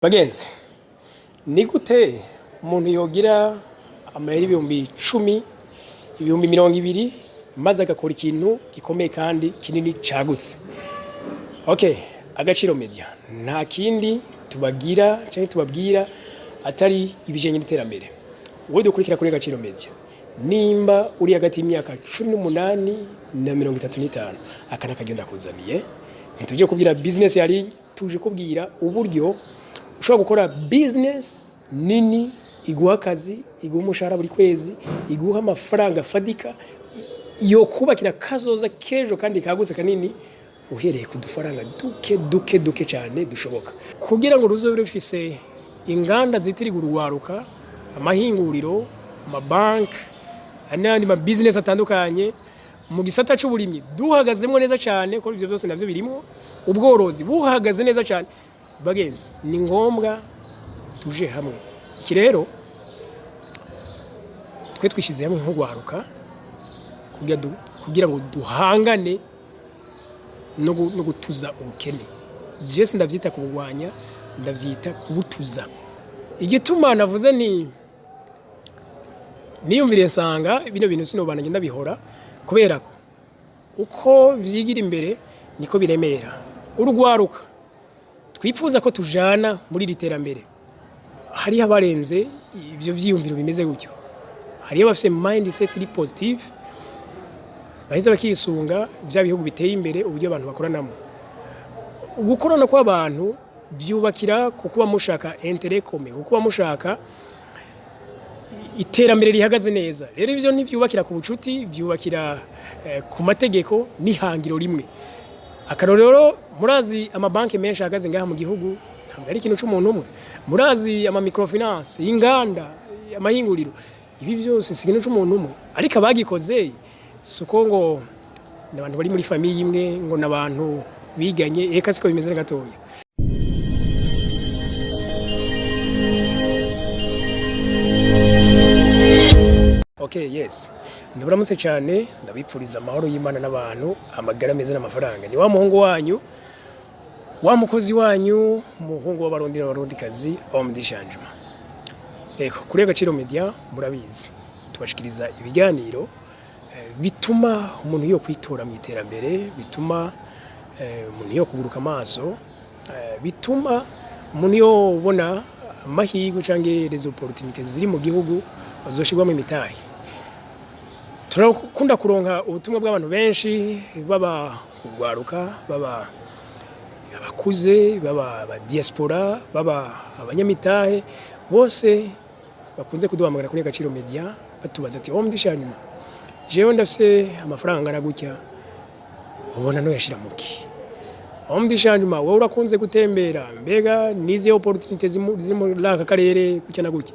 Bagenzi, ni gute umuntu yogira amahera 10,000, 20,000, maze agakora ikintu gikomeye kandi kinini cagutse? Okay, Agaciro Media nta kindi tubagira canke tubabwira atari ibijanye n'iterambere. Wowe dukurikira kuri Agaciro Media, nimba uri hagati y'imyaka 18 na 35, aka n'akaryo ndakuzaniye. Ntituje kubwira business yari, tuje kubwira uburyo ushobora gukora business nini iguha akazi, iguha umushahara buri kwezi, iguha amafaranga afadika yo kubakira kazoza k'ejo kandi kagutse kanini, uhereye ku dufaranga duke duke duke cyane dushoboka, kugira ngo ruzobe rufise inganda zitirirwa urwaruka, amahinguriro, amabanki n'ayandi ma business atandukanye. Mu gisata c'uburimyi duhagazemo neza cyane, kuko ivyo byose navyo birimo ubworozi buhagaze neza cyane. Bagenzi, ni ngombwa tuje hamwe. Iki rero twe twishyize hamwe nk'urwaruka kugira ngo duhangane no gutuza ubukene. Je sindavyita kubugwanya, ndavyita kubutuza. Igituma navuze nti niyumviriye nsanga bino bintu sinobana ngenda bihora, kubera ko uko vyigira imbere niko biremera urugwaruka twipfuza ko tujana muri iri terambere. Hariho abarenze ivyo vyiyumviro bimeze gutyo, hariho abafise mindset iri positive, baheza bakisunga vya bihugu biteye imbere, uburyo abantu bakoranamo. Gukorana kw'abantu vyubakira ku kuba mushaka intérêt commun, ku kuba mushaka iterambere rihagaze neza. Rero ivyo ntivyubakira ku bucuti, vyubakira ku mategeko n'ihangiro rimwe. Akarorero, murazi amabanki menshi ahagaze ngaha mu gihugu ntabwo ari ikintu c'umuntu umwe. Murazi ama microfinance, inganda, amahinguriro, ibi byose si ikintu c'umuntu umwe. Ariko abagikoze si uko ngo ni abantu bari muri famille imwe, ngo ni abantu biganye, eka siko bimeze na gatoya. Okay, yes. Ndabaramutse cyane, ndabipfuriza amahoro y'Imana n'abantu, amagara meza n'amafaranga. Ni wa muhungu wanyu, wa mukozi wanyu, umuhungu w'Abarundi n'Abarundikazi, Homme du Changement. Eko, kuri Agaciro Media murabizi, tubashikiriza ibiganiro bituma umuntu yo kwitora mu iterambere, bituma umuntu yo kuguruka amaso, bituma umuntu yobona amahirwe canke les opportunités ziri mu gihugu bazoshirwamo imitahe. Turakunda kuronka ubutumwa bw'abantu benshi, baba kugwaruka, baba abakuze, baba aba diaspora, baba abanyamitahe, bose bakunze kuduhamagara kuri Agaciro Media batubaza ati: "Homme du Changement, jewe ndafise amafaranga angana gutya, ubona no yashira muki? Homme du Changement, wowe urakunze gutembera, mbega nizihe opportunités ziri muri aka karere gutya na gutya?"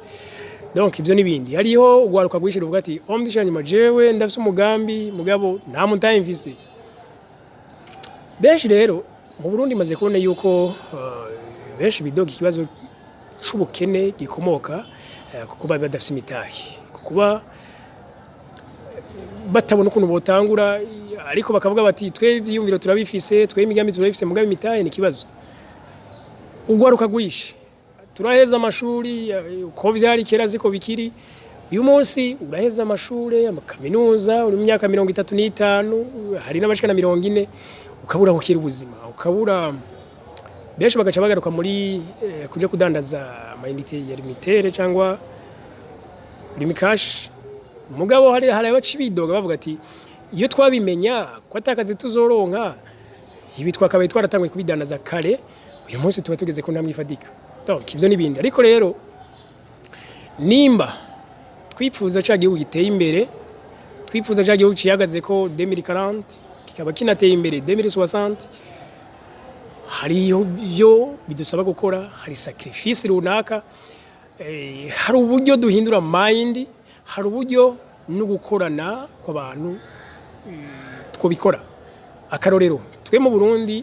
Donc ivyo n'ibindi. Hariho ugwaruka rwinshi ruvuga ati: "Homme du Changement, jewe ndafise umugambi, mugabo nta mutahe mfise." Benshi rero mu Burundi maze kubona yuko benshi bidoga ikibazo c'ubukene gikomoka ku kuba badafise imitahe, ku kuba batabona ukuntu botangura, ariko bakavuga bati: "Twe ivyiyumviro turabifise, twe imigambi turabifise, mugabo imitahe ni ikibazo." Ugwaruka rwinshi turaheza amashuri, uko vyari kera ziko bikiri uyu munsi. Uraheza amashuri, amakaminuza, uri mu myaka 35, hari n'abashika na 40, ukabura gukira ubuzima, ukabura. Benshi bagaca bagaruka muri kuja kudandaza ama unités ya Lumitel cyangwa Lumicash. Mugabo hari abaca bidoga bavuga ati: "Iyo twabimenya ko atakazi tuzoronka, ibi twakabaye twaratanguye kubidandaza kare, uyu munsi tuba tugeze ku ntambwe ifatika." Donc ivyo n'ibindi. Ariko rero nimba twipfuza ca gihugu giteye imbere, twipfuza ca gihugu cihagaze ko 2040, kikaba kinateye imbere 2060, hariho ibyo bidusaba gukora, hari sacrifice runaka, hari uburyo duhindura mind, hari uburyo no gukorana kw'abantu twobikora. Akarorero, twe mu Burundi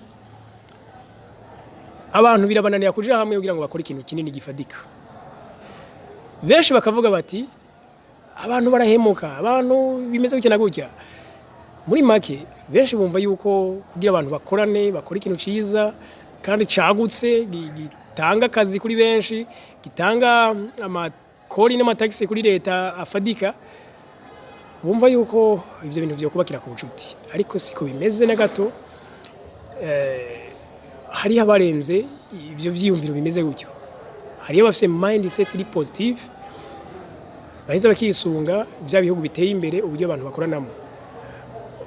abantu birabananira kuja hamwe kugira ngo bakore ikintu kinini gifadika. Benshi bakavuga bati: "Abantu barahemuka, abantu bimeze gutya na gutya." Muri make, benshi bumva yuko kugira abantu bakorane, bakore ikintu ciza kandi cagutse. gitanga akazi kuri benshi, gitanga amakori n'amatagisi kuri leta afadika, bumva yuko ivyo bintu vyokubakira ku bucuti, ariko siko bimeze na gato. Hariho abarenze ivyo vyiyumviro bimeze gutyo, hariho abafise mindset iri positive, baheza bakisunga vya bihugu biteye imbere, uburyo abantu bakoranamo.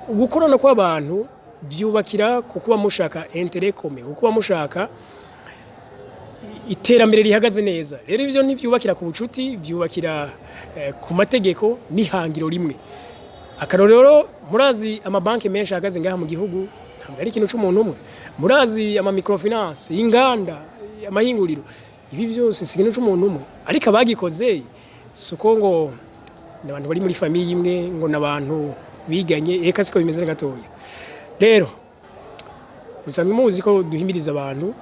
Gukorana kw'abantu vyubakira ku kuba mushaka intérêt commun, ku kuba mushaka iterambere rihagaze neza. Rero ivyo ntivyubakira ku bucuti, vyubakira ku mategeko n'ihangiro rimwe. Akarorero, murazi amabanki menshi ahagaze ngaha mu gihugu ntabwo ari ikintu c'umuntu umwe. Murazi ama microfinance, inganda, amahinguriro, ibi byose si ikintu c'umuntu umwe. Ariko abagikoze si uko ngo ni abantu bari muri famille imwe, ngo ni abantu biganye, eka siko bimeze na gatoya. Rero musanzwe muzi ko duhimiriza abantu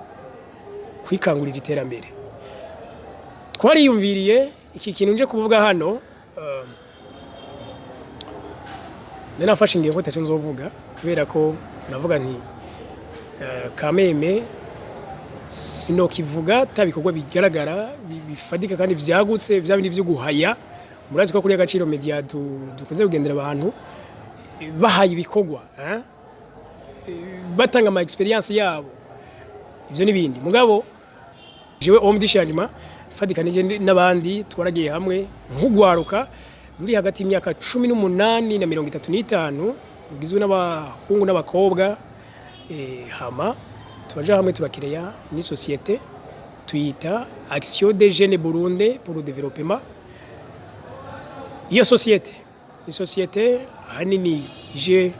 kwikangurira iterambere. Twariyumviriye iki kintu nje kuvuga hano. Nari nafashe ingingo ko ataco nzovuga, kubera ko navuga nti kameme sinokivuga ta bikorwa bigaragara bifadika kandi vyagutse, vya bindi vyo guhaya. Murazi ko kuri Agaciro Media dukunze kugendera abantu bahaye ibikorwa, eh? Batanga ama expérience yabo, ivyo n'ibindi. Mugabo jewe homme du changement, fatikanije n'abandi, twaragiye hamwe nk'ugwaruka ruri hagati y'imyaka 18 na 35, rugizwe n'abahungu n'abakobwa, hama turaja hamwe, turakireya ni société tuyita Action des Jeunes Burundi pour le Développement. Iyo société ni société ahanini ije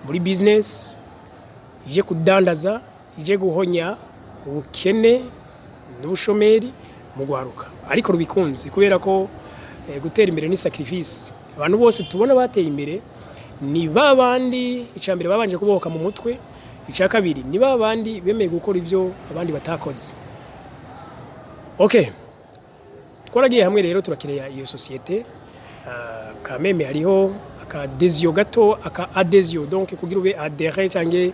muri business, ije kudandaza, ije guhonya ubukene n'ubushomeri mu gwaruka, ariko rubikunze, kubera ko gutera imbere ni sacrifice. Abantu bose tubona bateye imbere ni ba bandi, icya mbere, babanje kubohoka mu mutwe; icya kabiri, ni ba bandi bemeye gukora ibyo abandi batakoze. Okay, twaragiye hamwe rero turakireya iyo société. Kameme hariho aka adhésion gato, aka adhésion, donc kugira ube adhéré cyangwa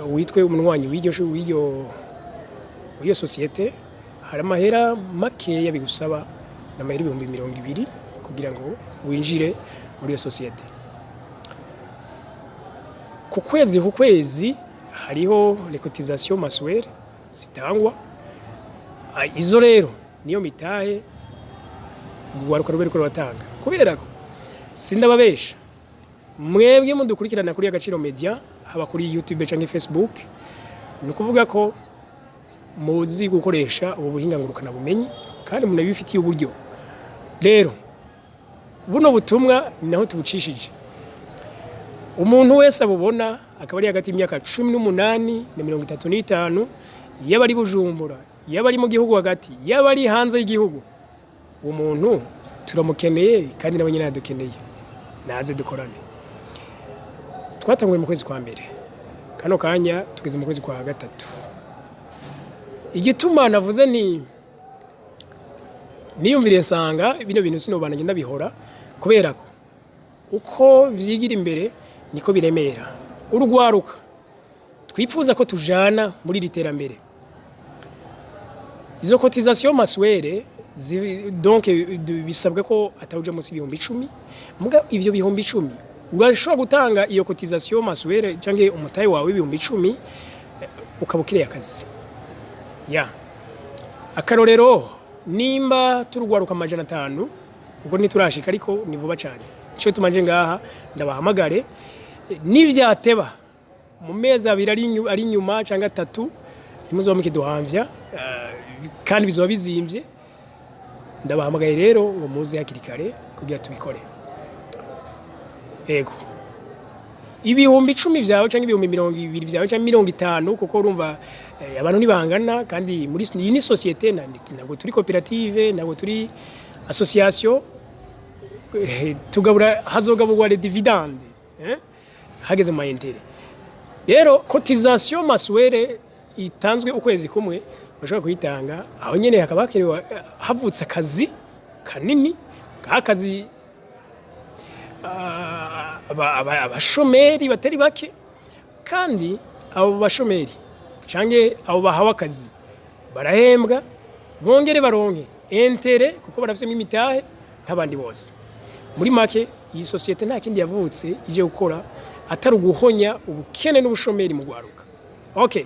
witwe umunywanyi w'iryo w'iryo w'iyo société, hari amahera makeya bigusaba, n'amahera 20,000 kugira ngo winjire muri iyo société. Ku kwezi ku kwezi hariho les cotisations mensuelles zitangwa. Izo rero niyo mitahe urwaruka rube ruriko ruratanga, kubera ko sindababesha, mwebwe mudukurikirana kuri Agaciro Media, haba kuri YouTube canke Facebook, ni ukuvuga ko muzi gukoresha ubu buhinga ngurukana bumenyi kandi munabifitiye uburyo. Rero buno butumwa ni naho tubucishije, umuntu wese abubona akaba ari hagati y'imyaka 18 na 35, yaba ari Bujumbura, yaba ari mu gihugu hagati, yaba ari hanze y'igihugu, uwo muntu turamukeneye kandi nawe nyine aradukeneye, naze dukorane. Twatanguye mu kwezi kwa mbere, kano kanya tugeze mu kwezi kwa gatatu. Igituma navuze nti niyumviriye nsanga bino bintu sinobana ngenda bihora, kubera ko uko vyigira imbere niko biremera urugwaruka twipfuza ko tujana muri iri terambere. Izo cotisation mensuelle donc bisabwa ko atawuja munsi 10,000. Muga ivyo 10,000 urashobora gutanga iyo cotisation mensuelle canke umutahe wawe w'10,000, ukaba ukiriye akazi ya. Akarorero, nimba turugwaruka 500, kuko ntiturashika ariko ni vuba cyane, ico tumanje ngaha ndabahamagare, nivyateba mu mezi 2 ari inyuma cyangwa 3, ntimuzoba mukiduhamvya, kandi bizoba bizimvye. Ndabahamagaye rero ngo muze hakiri kare kugira tubikore. Ego, 10,000 vyawe canke 20,000 vyawe canke 50, kuko urumva abantu ntibangana. Kandi muri iyi ni société, ntabwo turi koperative, ntabwo turi association. Tugabura, hazogaburwa les dividendes, hageze mu intérêt. Rero cotisation mensuelle itanzwe ukwezi kumwe, bashobora kuyitanga aho nyene, hakaba hakenewe havutse akazi kanini, akazi abashomeri batari bake. Kandi abo bashomeri canke abo bahawe akazi Barahembwa, bongere baronke intérêt, kuko barafisemo imitahe nk'abandi bose. Muri make, iyi sosiyete nta kindi yavutse ije gukora atari uguhonya ubukene n'ubushomeri mu rwaruka. Okay,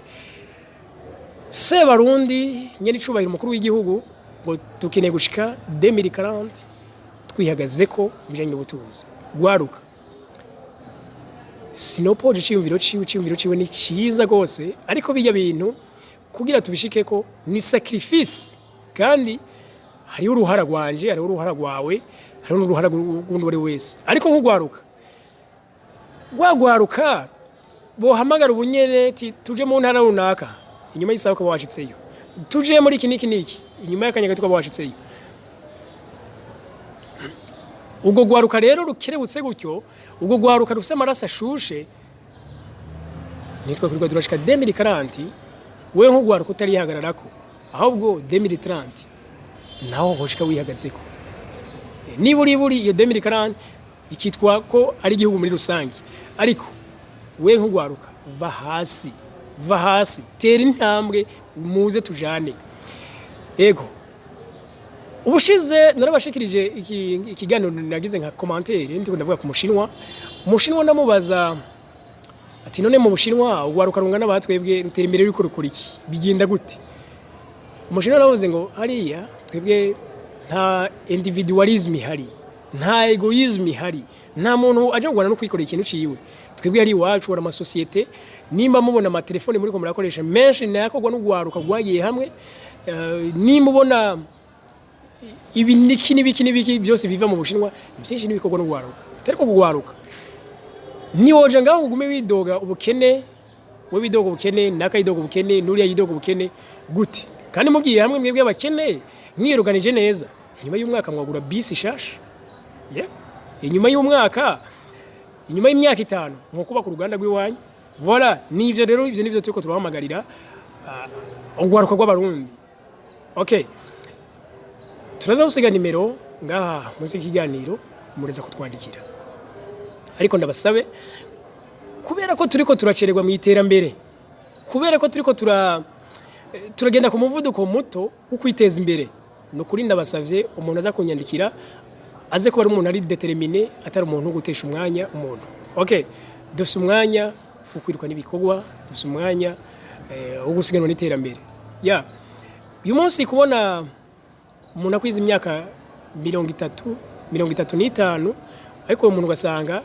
Sebarundi nyene icubahiro umukuru w'igihugu ngo dukeneye gushika 2040 twihagaze ko mu bijanye n'ubutunzi. Rwaruka, sinopoje iciyumviro ciwe, iciyumviro ciwe ni ciza gose, ariko bijya bintu kugira tubishikeko ni sacrifice, kandi hariho uruhara rwanje, hariho uruhara rwawe, hariho n'uruhara rw'undi uwo ari we wese. Ariko nk'urwaruka, rwagwaruka bohamagara ubunyene ti tuje mu ntara runaka, inyuma y'isaha ukaba washitseyo, tuje muri iki niki niki, inyuma y'akanya gato ukaba washitseyo. Ubwo rwaruka rero rukerebutse gutyo, ubwo rwaruka rufise amaraso ashushe, nitwe kurirwa turashika 2040. Wewe nk'urwaruka utarihagararako, ahubwo 2030 naho hoshika wihagazeko. Niba uri buri iyo 2040 ikitwa ko ari igihugu muri rusange, ariko we nk'urwaruka va hasi, va hasi, tera intambwe, muze tujane. Ego, ubushize narabashikirije ikiganiro nagize nka commentaire, ndiko ndavuga ku Mushinwa. Umushinwa ndamubaza ati: "None mu Bushinwa urwaruka rungana batwebwe rutera imbere, ruriko rukora iki? Bigenda gute?" Umushinwa aravuze ngo hariya twebwe nta individualism ihari, nta égoïsme ihari, nta muntu aje kurwana no kwikorera ikintu ciwe. Twebwe hari iwacu hari amasosiyete, nimba mubona amatelefone muriko murakoresha menshi nayakorwa n'urwaruka rwagiye hamwe. Nimba ubona ibi niki n'ibiki n'ibiki byose biva mu Bushinwa, byinshi n'ibikorwa n'urwaruka. Atari ko kugwaruka ntiwoje ngaho ugume widoga ubukene, we widoga ubukene, naka yidoga ubukene, nuriya yidoga ubukene gute? Kandi mugiye hamwe mwebwe abakene mwiruganije neza, inyuma y'umwaka mwagura bisi shasha, yeah. Inyuma y'umwaka, inyuma y'imyaka 5 nko kubaka uruganda rw'iwanyu. Voilà, nivyo rero, ivyo nivyo turiko turahamagarira urwaruka rw'Abarundi. Okay, turaza gusiga nimero ngaha munsi y'ikiganiro, mureza kutwandikira. Ariko ndabasabe, kubera ko turiko turacererwa mu iterambere, kubera ko turiko turagenda ku muvuduko muto wo kwiteza imbere, ni ukuri ndabasavye, umuntu aza kunyandikira aze kuba ari umuntu ari déterminé, atari umuntu wo gutesha umwanya umuntu. Okay, dufise umwanya wo kwiruka n'ibikorwa, dufise umwanya wo gusiganwa n'iterambere. Ya uyu munsi kubona umuntu akwiza imyaka 30, 35, ariko uwo muntu ugasanga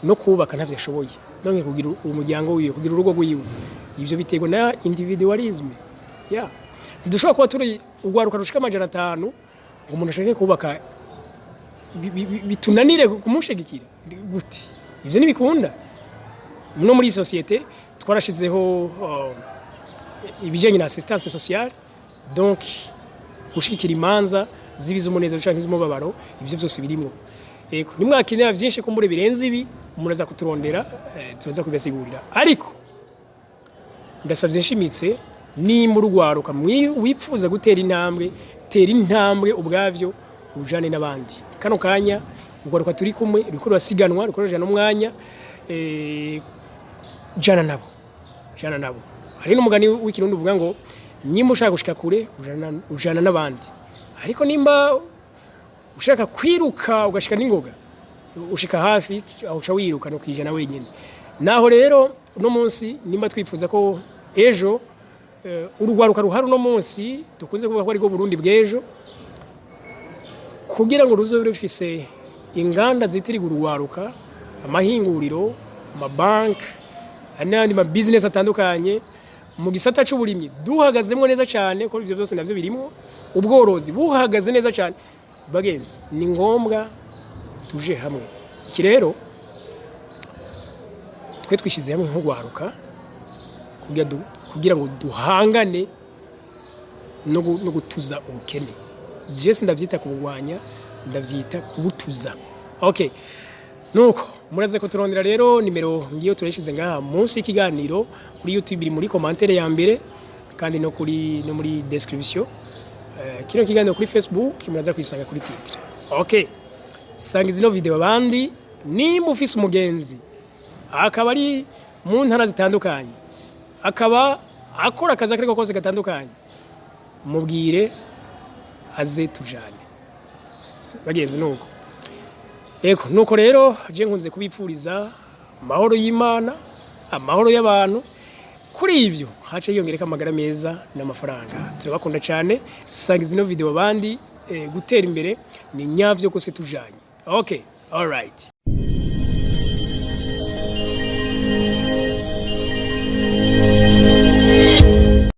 no kubaka ntavyo ashoboye, none kugira umuryango wiwe, kugira urugo rwiwe, ivyo biterwa na individualisme. Ya dushobora kuba turi urwaruka rushika 500 ngo umuntu ashake kubaka bitunanire kumushigikira gute? Ivyo ntibikunda. No muri société twarashizeho ibijanye na assistance sociale, donc gushigikira imanza zibiza umunezero canke iz'umubabaro, ivyo vyose birimwo. Ego, nimwakenera vyinshi kumbure birenze ibi, muraza kuturondera, turaza kubibasigurira. Ariko ndasavye nshimitse, nimba urwaruka wipfuza gutera intambwe, tera intambwe ubwavyo, ujane n'abandi. Kano kanya urwaruka turi kumwe ruriko rurasiganwa, ruriko rurajana n'umwanya, jana nabo, jana nabo. Hari n'umugani w'Ikirundi uvuga ngo nimba ushaka gushika kure ujana n'abandi, ariko nimba ushaka kwiruka ugashika n'ingoga, ushika hafi aho uca wiruka no kwijana wenyine. Naho rero uno munsi nimba twifuza ko ejo urugwaruka ruhari uno munsi, dukunze kuvuga ko ariko Burundi bw'ejo, kugira ngo ruzobe rufise inganda zitirirwa urugwaruka, amahinguriro, amabanki n'ayandi ma business atandukanye, mu gisata c'uburimyi duhagazemo neza cyane, ko ivyo byose navyo birimo, ubworozi buhagaze neza cyane. Bagenzi, ni ngombwa tuje hamwe. Iki rero twe twishyize hamwe nk'urwaruka kugira ngo duhangane no gutuza ubukene. Je sindavyita kubugwanya, ndavyita kubutuza. Okay, nuko muraze ko turondera rero, nimero ngiyo turayishize ngaha munsi y'ikiganiro kuri YouTube, iri muri commentaire ya mbere, kandi no kuri no muri description. Kino kiganiro kuri Facebook muraza kwisanga kuri titre. Okay, sanga zino video abandi. Nimba ufise umugenzi akaba ari mu ntara zitandukanye, akaba akora akazi akariko kose gatandukanye, mubwire aze tujane, bagenzi. Nuko eko nuko rero je nkunze kubipfuriza amahoro y'Imana, amahoro y'abantu. Kuri ibyo hace yiyongereka amagara meza n'amafaranga. Turabakunda cyane. Sangiza ino video abandi. Gutera imbere ni nyavyo kose tujanye. Okay, all right.